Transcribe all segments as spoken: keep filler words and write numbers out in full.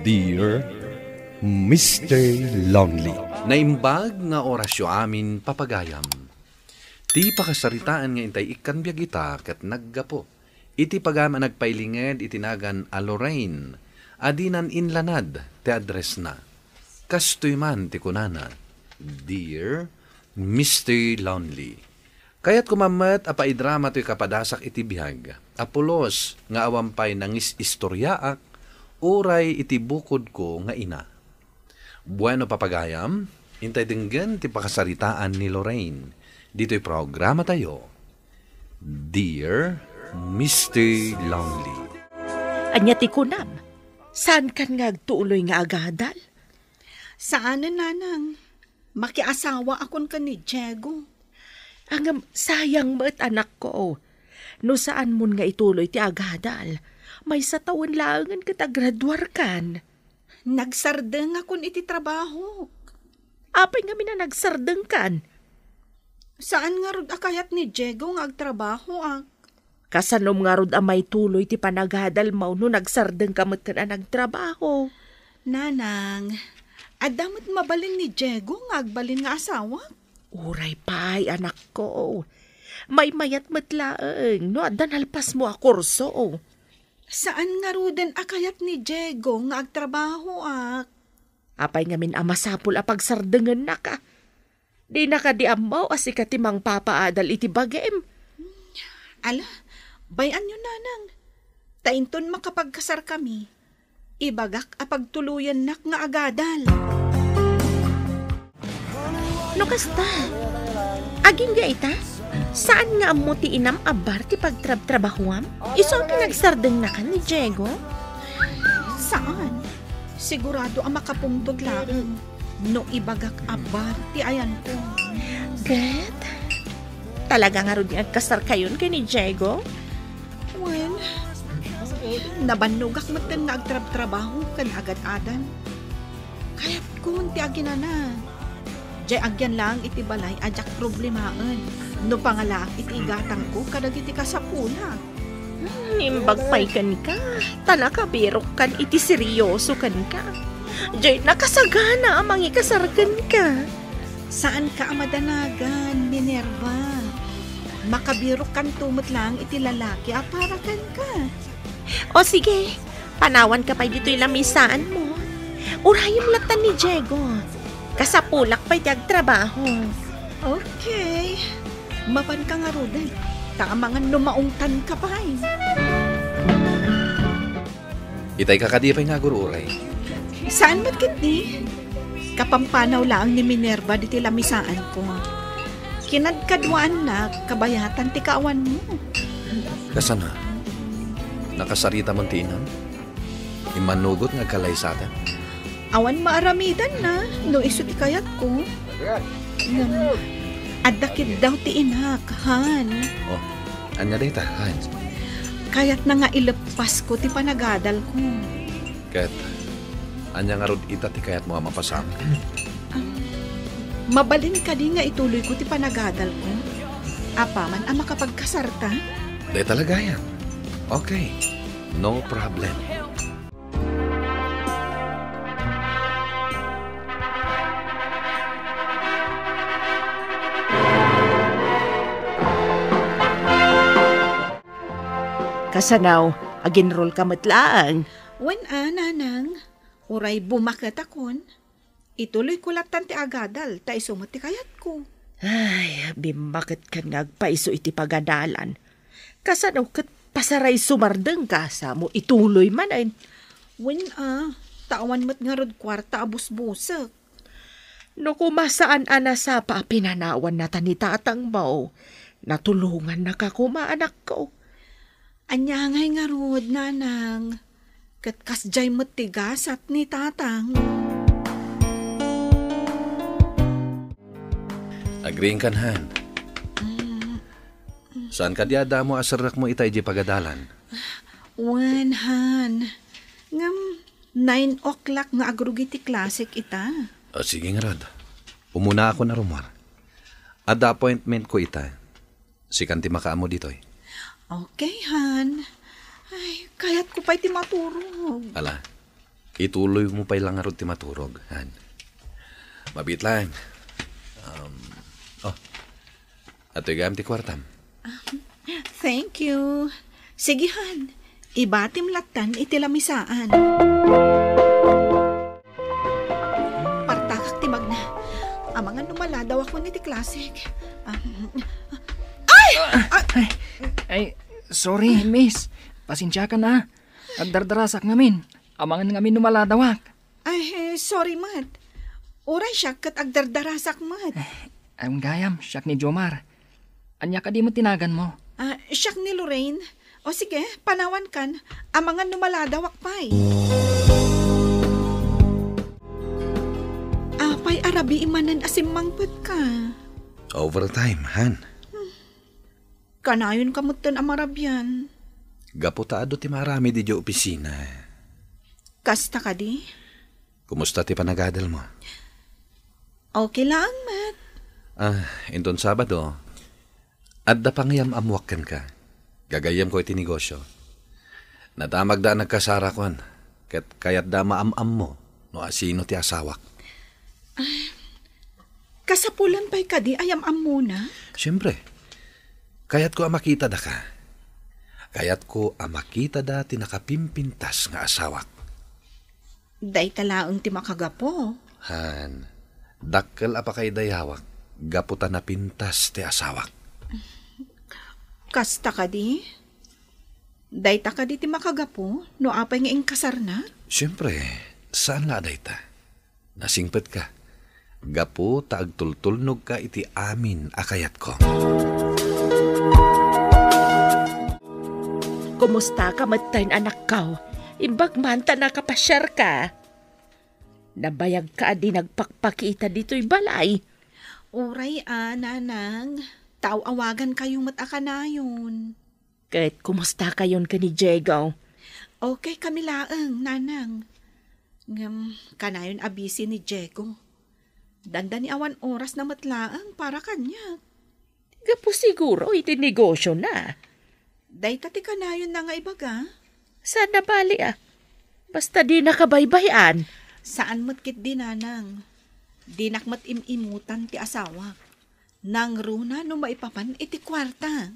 Dear Mister Lonely. Naimbag nga orasyo amin, papagayam. Ti pakasaritaan nga intay ikkan biag ita ket naggapu iti pagayam a nagpailinged iti nagan a Lorraine a dinan inlanad ti addressna. Kastoy man ti kunana, "Dear Mister Lonely, kayatko man met a paidrama toy kapadasak iti biag a pulos nga awan pay nangis-istoriaak uray iti bukodko nga ina." Bueno, papagayam, intay denggen ti pakasaritaan ni Lorraine ditoy programatayo, Dear Mister Lonely. Ania ti kunam? Saankan nga agtuloy nga agadal? Saanen, nanang. Makiasawa akon ken ni Diego. Ngem, sayang met, anakko. No saanmon nga ituloy ti agadal, maysa tawen laengen ket agraduarkan. Nagsardengakon iti trabahok. Apay ngamin a nagsardengkan? Saan ngarud a kayat ni Diego nga agtrabahoak. Kasanom ngarud a maituloy ti panagadalmo no nagsardengka met ken a nagtrabaho? Nanang, adda met mabalin ni Diego nga agbalin nga asawak? Uray pay, anakko. Maymayat met laeng no adda nalpasmo a kurso. Saan ngaruden a kayat ni Diego nga agtrabahoak? Apay ngamin a masapul a pagsardengennaka? Dina kadi ammo a sika ti mangpapaadal iti bagim? Ala, bay-anyo, nanang. Ta inton makapagkasarkami, ibagak a pagtuloyennak nga agadal. No kasta, agingga ita, saan nga ammo ti inam a bar ti pagtrabtrabahuam? Isu a pinagsardengnakan ni Diego? Saan. Sigurado a makapungtot laeng no ibagak a bar ti ayanko. Ket, talaga ngarud nga agkasarkayon ken ni Diego? Wen, nabannogak metten nga agtrabtrabaho ken agad-adan. Kayatkon ti aginana. Jay agyan laeng iti balay a diak problemaen no pangalaak iti igatangko kadagiti kasapulak. Hmm, imbag pay kenka, ta nakabirokkan iti seryoso kenka. Jay nakasagana a mangikasar kenka. Saanka a madanagan, Minerva. Makabirokkanto met laeng iti lalaki a para kenka. O sige, panawanka pay ditoy lamisaanmo. Urayem latta ni Diego. Kasapulak pay ti agtrabaho. Okay. Mapanka ngaruden, ta amangan no maungtanka pay. Itay ka kadi pay nga agur-uray. Saan met ketdi? Kapampanaw laeng ni Minerva ditoy lamisaanko. Kinadkaduaannak kabayatan ti kaawanmo. Kasano? Nakasarita man ti inam? Immanugot nga agkalaysaten? Awan maaramidanna no isu ti kayatko. Ngem, adda kiddaw ti inak, Han. Oh, ania dayta, Han? Kayatna nga ileppasko ti panagadalko. Ket, ania ngarud ita ti kayatmo a mapasamak? Am, mabalin kadi nga ituloyko ti panagadalko? Apaman a makapagkasarta? Dayta la gayam. Okay. No problem. Kasano, aginrulka met laeng? Wen a, nanang. Uray bumaketakon. Ituloyko lattan ti agadal, ta isu met ti kayatko. Ay, bimmaketkan nga agpaiso iti pagadalan. Kasano ket pasaray sumardengka, sa mo ituloy manen? Wen a, ta awan met ngarud kuarta a busbusek. No koma saan a nasapa a pinanawanna ta ni tatangmo, natulongannaka koma, anakko. Ania ngay ngarud, nanang? Ket kasdiay met ti gasat ni tatang. Agriingkan, Han. Mm. Saan kadi a damo a serrekmo ita idiay pagadalan? Wen, Han. Ngem, nine o'clock nga agrugi ti klasek ita. Ah, sige ngarud. Umunaakon a rummuar. Adda appointmentko ita. Sikan ti makaammo ditoy. Okay, Han. Ay, kayatko pay ti maturog. Ala, Ituloymo pay la ngarud ti maturog, han. Mabiit laeng. Um, oh, atoy gayam ti kuartam. Thank you. Sige, han. Ibatim lattan iti lamisaan. Partakak ti magna. Amangan no maladawak iti klasik. Ah, ay! Ah! Ay, ay, sorry, miss. Pasensiakan, a. Agdardarasak ngamin. Amangan ngamin no maladawak. Ay, eh, sorry met. Uray siak ket agdardarasak met. Ay, gayam, siak ni Jomar. Ania kadi met ti naganmo? Ah, siak ni Lorraine. O sige, panawankan. Amangan no maladawak pay. Apay a rabii manen a simmangpetka? Overtime, han. Kanayon ka metten a marabian. Gapu ta adu ti maaramid idiay opisina. Kasta kadi? Kumusta ti panagadalmo? Okay laeng met. Ah, inton Sabado, adda pangayam-ammoak kenka. Gagayyemko iti negosio. Nadamagda a nagkasarakon, ket kayatda a maam-ammo no asino ti asawak. Kasapulan pay kadi a yam-ammona? Siempre. Kayatko a makitadaka. Kayatko a makitada ti nakapimpintas nga asawak. Dayta laeng ti makagapu. Han, dakkel a pakaidayawak gapu ta napintas ti asawak. Kasta kadi? Dayta kadi ti makagapu no apay nga inkasarnak? Siempre, saan la a dayta. Nasingpetka. Gapu ta agtultulnogka iti amin a kayatko. Kumustaka metten, anakko? Imbag man ta nakapasiarka. Nabayagka a di nagpakpakita ditoy balay. Uray a, nanang. Ta aw-awagankayo met a kanayon. Ket kumustakayon ken ni Diego? Okay kami laeng, nanang. Ngem kanayon a busy ni Diego. Dandani awan orasna met laeng para kaniak. Gapu siguro iti negosiona. Dayta ti kanayonna nga ibaga? Saan a bali a. Basta dina kabaybay-an. Saan met ketdi, nanang. Dinak met im-imutan ti asawak. Nangruna no maipapan iti kuarta.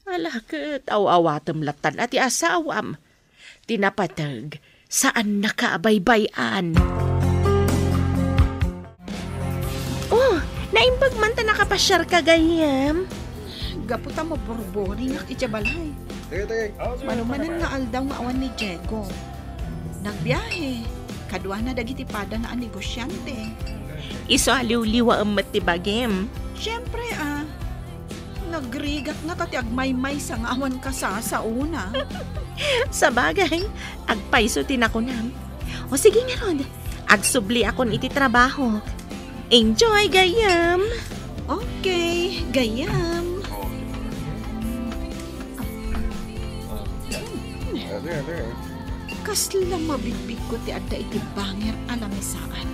Ala, ket aw-awatem lattan a ti asawam. Ti napateg, saannaka a baybay-an. Oh, naimbag man ta nakapasiarka, gayyem. Gapu ta maburboringak idiay balay. Mano manen nga aldaw nga awan ni Diego. Nagbiahe, kaduana dagiti padana a negosiante. Isu a liwliwaem met ti bagim. Siempre a. Nagrigat nga ta ti agmaymaysa nga awan kasasaona. Sabagay, agpayso ti nakunam. O sige ngarud, agsubliakon iti trabahok. Enjoy, gayyem! Okay, gayyem. Kasla mabigbigko ti adda iti banger a lamisaan.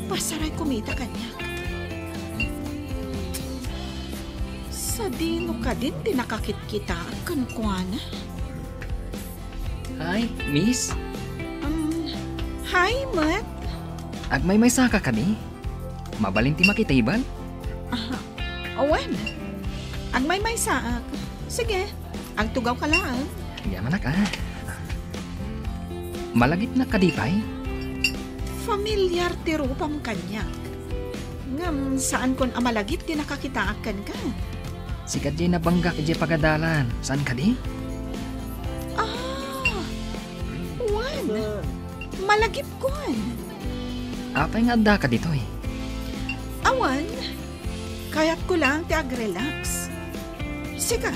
Pasaray kumita kaniak. Sadino kadin ti nakakitkitaak kenkuana? Hi, miss. Um, hi, met. Agmaymaysaka kadi? Mabalin ti makitable? Ah, awan. Agmaymaysaak. Sige, agtugawka laeng. Yamanak, a. Malagipnak kadi pay? Familiar ti rupam kaniak. Ngem saankon a malagip ti nakakitaak kenka. Sika diay nabanggak idiay pagadalan. Saan kadi? Ah, wen. Malagipkon. Apay nga addaka ditoy? Awan. Kayatko laeng ti agrelax. Sika,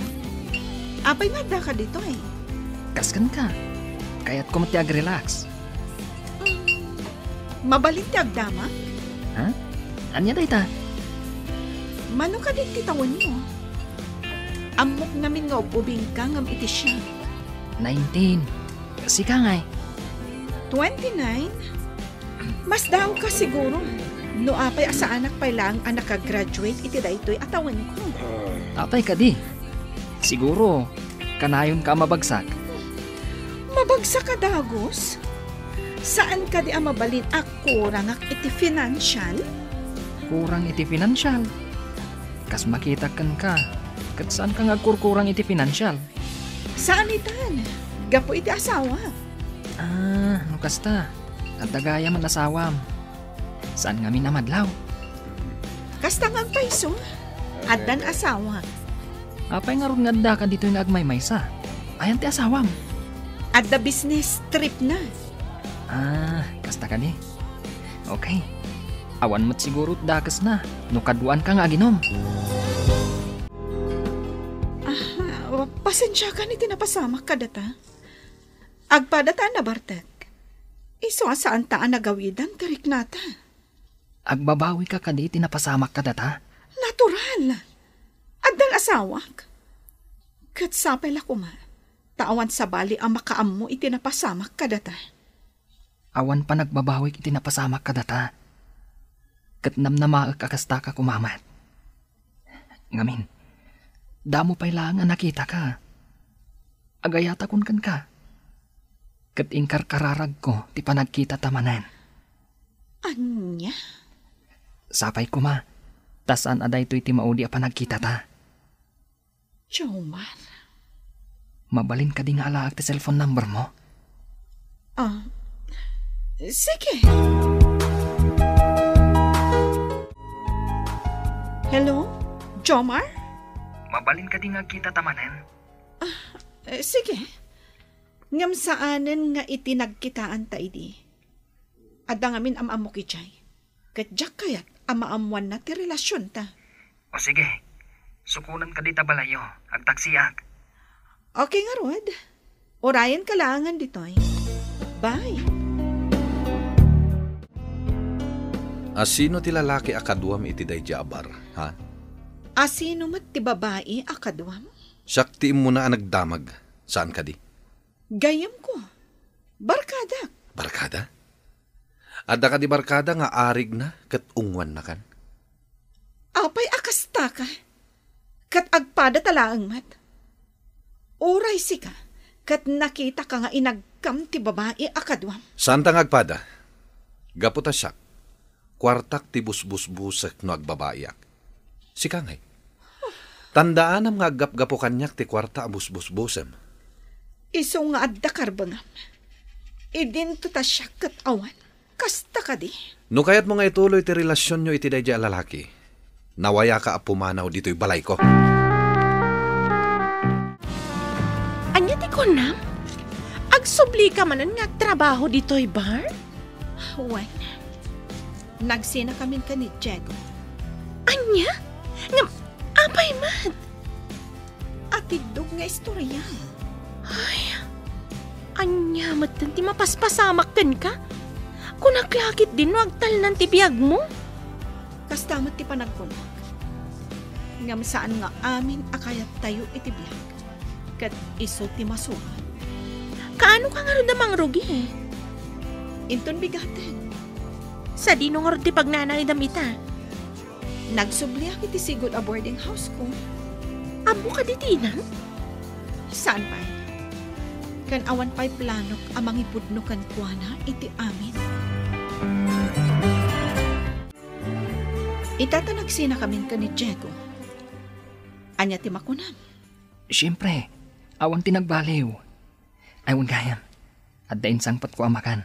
apay nga addaka ditoy? Kas kenka. Kayatko met ti agrelax. Hmm, mabalin ti agdamag? Ha? Ania dayta? Mano kadi ti tawenmo? Ammok ngamin nga ub-ubingka ngem iti siak. Nineteen. Sika ngay? Twenty-nine? Masdaawka siguro no apay a saanak pay laeng a nakagraduate iti daytoy a tawenko. Apay kadi? Siguro, kanayonka a mabagsak. Mabagsak a dagus? Saan kadi a mabalin a kurangak iti financial? Kurang iti financial? Kas makitak kenka, ket saanka nga agkurkurang iti financial? Saan itan, gapu iti asawa. Ah, no kasta, adda gayam asawam. Saan ngamin a madlaw? Kasta nga agpayso, addan asawa. Apay ngarud nga addaka ditoy nga agmaymaysa? Ayan ti asawam? Adda business trip na. Ah, kasta kadi? Okay. Awan met siguro dakesna no kaduaanka nga aginom. Ah, pasensiakan iti napasamak kadata. Agpada ta a nabartek. Isu a saanta a nagawidan ti riknata. Agbabawika kadi iti napasamak kadata? Natural. Addan asawak. Ket sapay la koma, ta awan sabali a makaammo iti napasamak kadata. Awan panagbabawik iti napasamak kadata. Ket namnamaek a kastaka koma met. Ngamin, damo pay laeng a nakitaka. Agayatakon kenka. Ket inkarkararagko ti panagkitata manen. Ania? Sapay koma, ta saan a daytoy ti maudi a panagkitata. Jomar? Mabalin kadi nga alaek ti cellphone number mo? Ah, sige. Hello? Jomar? Mabalin kadi nga agkitata manen? Ah, eh, sige. Ngem saanen nga iti nagkitaanta idi. Adda ngamin am-ammok idiay. Ket diak kayat a maammoanna ti relasionta. O sige, sukonan kadi ta balayyo, agtaksiak. Okay ngarud. Urayenka laengen ditoy. Bye. Asino ti lalaki a kaduam iti daydiay a bar, ha? Asino met ti babai a kaduam? Siak ti immuna a nagdamag, saan kadi? Gayyemko. Barkadak. Barkada? Adda kadi barkada nga arigna ket unguannakan? Apay a kastaka? Ket agpadata laeng met. Uray sika, ket nakitaka nga inagkam ti babai a kaduam. Saanta nga agpada. Gapu ta siak, kuartak ti busbusbusek no agbabaiak. Sika ngay? Tandaanam nga aggapgapu kaniak ti kuarta a busbusbusem. Isu nga adda karbengam. Idinto ta siak ket awan. Kasta kadi? No kayatmo nga ituloy ti relasionyo iti daydiay a lalaki, nawayaka a pumanaw ditoy balayko. Ania ti kunam? Agsublika manen nga agtrabaho ditoy bar? Wen. Nagsinakamin ken ni Diego. Ania? Ngem, apay met? Atiddog nga istorya. Ay, ania metten ti mapaspasamak kenka? Kunak la ketdin no agtalnan ti biagmo? Kasta met ti panagkunak. Ngem saan nga amin a kayattayo iti biag, ket isu ti masuron. Kaano ka ngarud a mangrugi? Inton bigaten. Sadino ngarud ti pagnanaedam ita? Nagsubliak iti sigud a boarding house ko. Ammok kadi ti inam? Saan pay. Ken awan pay planok a mangipudno kenkuana iti amin. Ita ta nagsinakamin ken ni Diego. Ania ti makunam? Siempre, awan ti nagbaliw. Ay, wen gayam. Adda insangpetko a makan.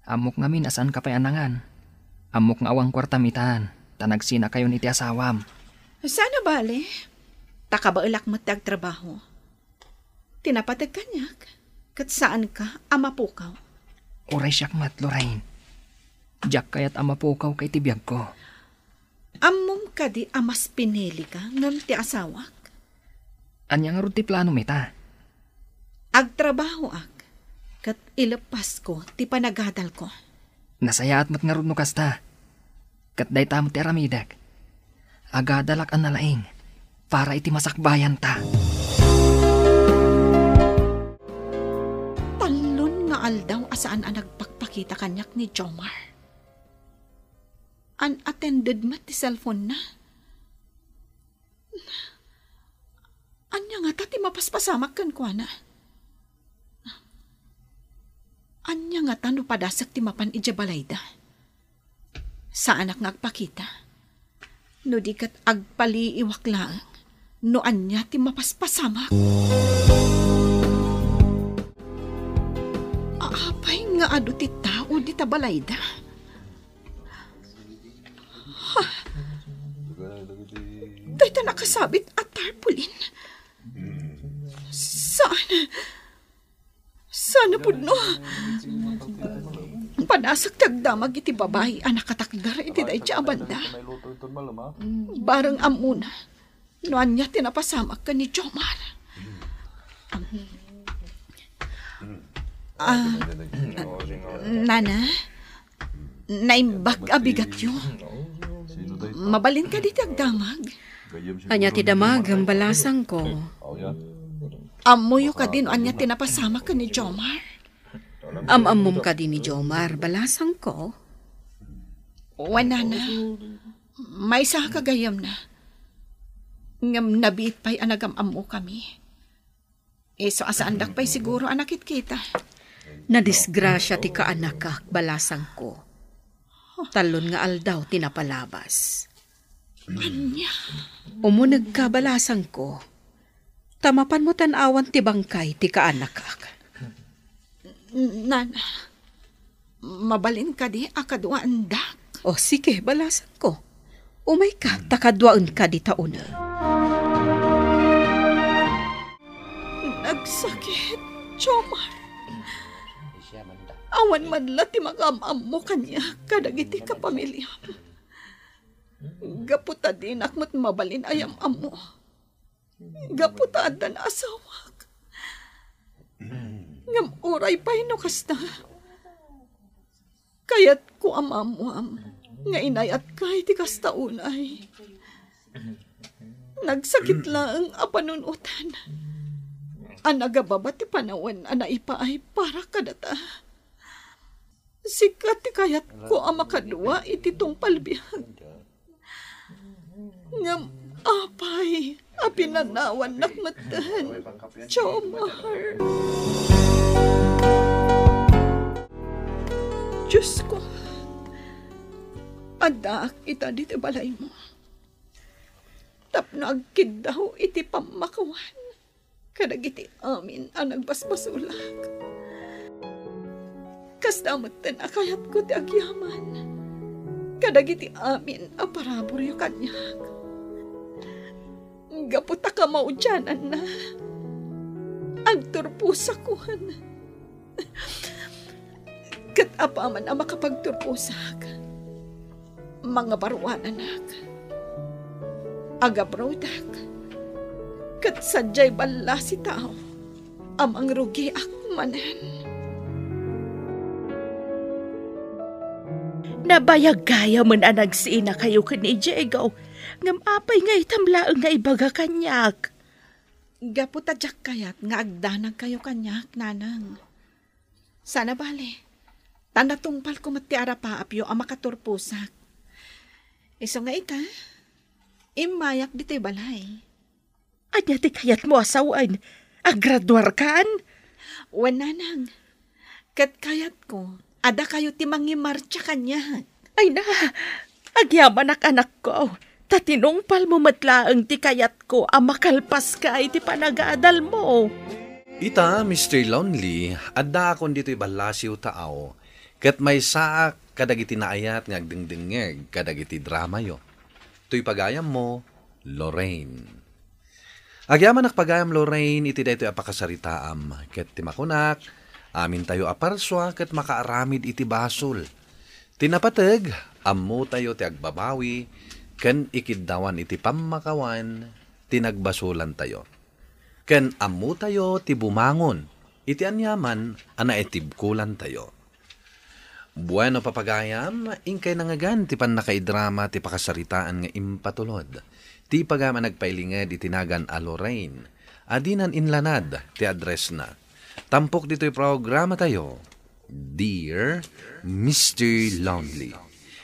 Ammok ngamin a saanka pay a nangan. Ammok nga awan kuartam itan, ta nagsinakayon iti asawam. Saan a bale, ta kabaelak met ti agtrabaho. Ti napateg kaniak, ket saanka a mapukaw. Uray siak met, Lorraine. Diak kayat a mapukawka iti biagko. Ammom kadi a mas pinilika ngem ti asawak? Ania ngarud ti planom ita? Agtrabahoak, ket ileppasko ti panagadalko. Nasayaat met ngarud no kasta. Ket dayta met ti aramidek. Agadalak a nalaing para iti masakbayanta. Tallon nga aldaw a saan a nagpakpakita kaniak ni Jomar. Unattended met ti cellphone-na. Ania ngata ti mapaspasamak kenkuana? Ania ngata no padasek ti mapan idiay balayda? Saanak nga agpakita. No di ket agpaliiwak laeng no ania ti mapaspasamak. Apay nga adu ti tao dita balayda? Ha? Dayta nakasabit a tarpaulin. Saan? Saan a pudno? Padasek ti agdamag iti babai a nakatakder iti daydi a banda. Bareng ammona no ania ti napasamak ken ni Jomar. Ah, nana, naimbag a bigatyo. Mabalin kadi ti agdamag? Ania ti damagem, balasangko? Ammoyo kadi no ania ti napasamak ken ni Jomar? Am-ammom kadi ni Jomar, balasangko? Wen, nana, maysa a kagayyemna. Ngem nabiit pay a nagam-ammokami. Isu a saandak pay siguro a nakitkita. Nadisgrasia ti kaanakak, balasangko. Talon nga aldaw ti napalabas. Ania? Umunegka, balasangko. Ta mapanmo tan-awan ti bangkay ti kaanakak. Nana, mabalin kadi a kaduaendak? O, sige, balasangko. Umayka, ta kaduaenka dita uneg. Nagsakit, Jomar. Awan man la ti makaam-ammo kaniak kadagiti kapamiliam. Gapu ta dinak met mabalin a yam-ammo. Gapu ta addan asawak. Ngem uray pay no kasta, kayatko a maammoam nga inayatka iti kasta unay. Nagsakit laeng a panunotan a nagababa ti panawen a naipaay para kadata. Sika ti kayatko a makadua iti tungpal biag. Ngem apay a pinanawannak metten, Jomar? Diosko, addaak ita ditoy balaymo tapno agkiddaw iti pammakawan kadagiti amin a nagbasbasolak. Kasta metten a kayatko ti agyaman kadagiti amin a paraburyo kaniak. Gapu ta kamaudiananna, agturposakon. Ket apaman a makapagturposak, mangabaruananak, agabrodak, ket sadiay ballasi tao a mangrugiak manen. Nabayag gayamen a nagsiinakayo ken ni Diego, ngem apay nga itam laeng nga ibaga kaniak? Gapu ta diak kayat nga agdanagkayo kaniak, nanang. Sana bale, ta natungpalko met ti arapaapyo a makaturposak. Isu nga ita, immayak ditoy balay. Ania ti kayatmo a sawen? Agraduarkan? Wen, nanang. Ket kayatko a dakayo ti mangimartsa kaniak. Ay na, agyamanak, anakko, ta tinungpalmo met laeng ti kayatko a makalpaska iti panagadalmo. Ita, Mister Lonely, addaakon ditoy ballasiw taaw, ket maysaak kadagiti naayat nga agdengdengngeg kadagiti dramayo. Toy pagayammo, Lorraine. Agyamanak pagayam, Lorraine, iti daytoy a pakasaritaam, ket ti makunak, amintayo a parsua ket makaaramid iti basol. Ti napateg, ammotayo ti agbabawi ken ikiddawan iti pammakawan ti nagbasolantayo. Ken ammotayo ti bumangon iti aniaman a naitibkolantayo. Bueno, papagayam, inkay nangngegan ti pannakaidrama ti pakasaritaan nga impatulod ti ipagayam a nagpailinged iti nagan a Lorraine, a dinan inlanad ti addressna. Tampok ditoy programatayo, Dear Mister Lonely.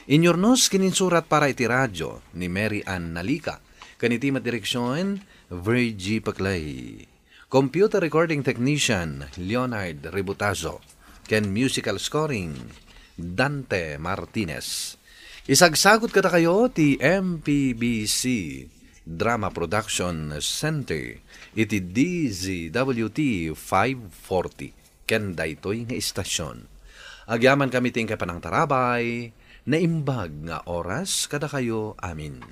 Inyurnos ken insurat para iti radio ni Mary Ann Nalica, ken iti met direksion, Virgie Paclay. Computer recording technician, Leonard Ributazo. ken musical scoring, Dante Martinez. Isagsagut kadakayo ti M P B C Drama Production Center iti D Z W T five forty ken daytoy nga istasyon. Agyaman kami ti inkay panangtarabay, naimbag nga oras kadakayo amin.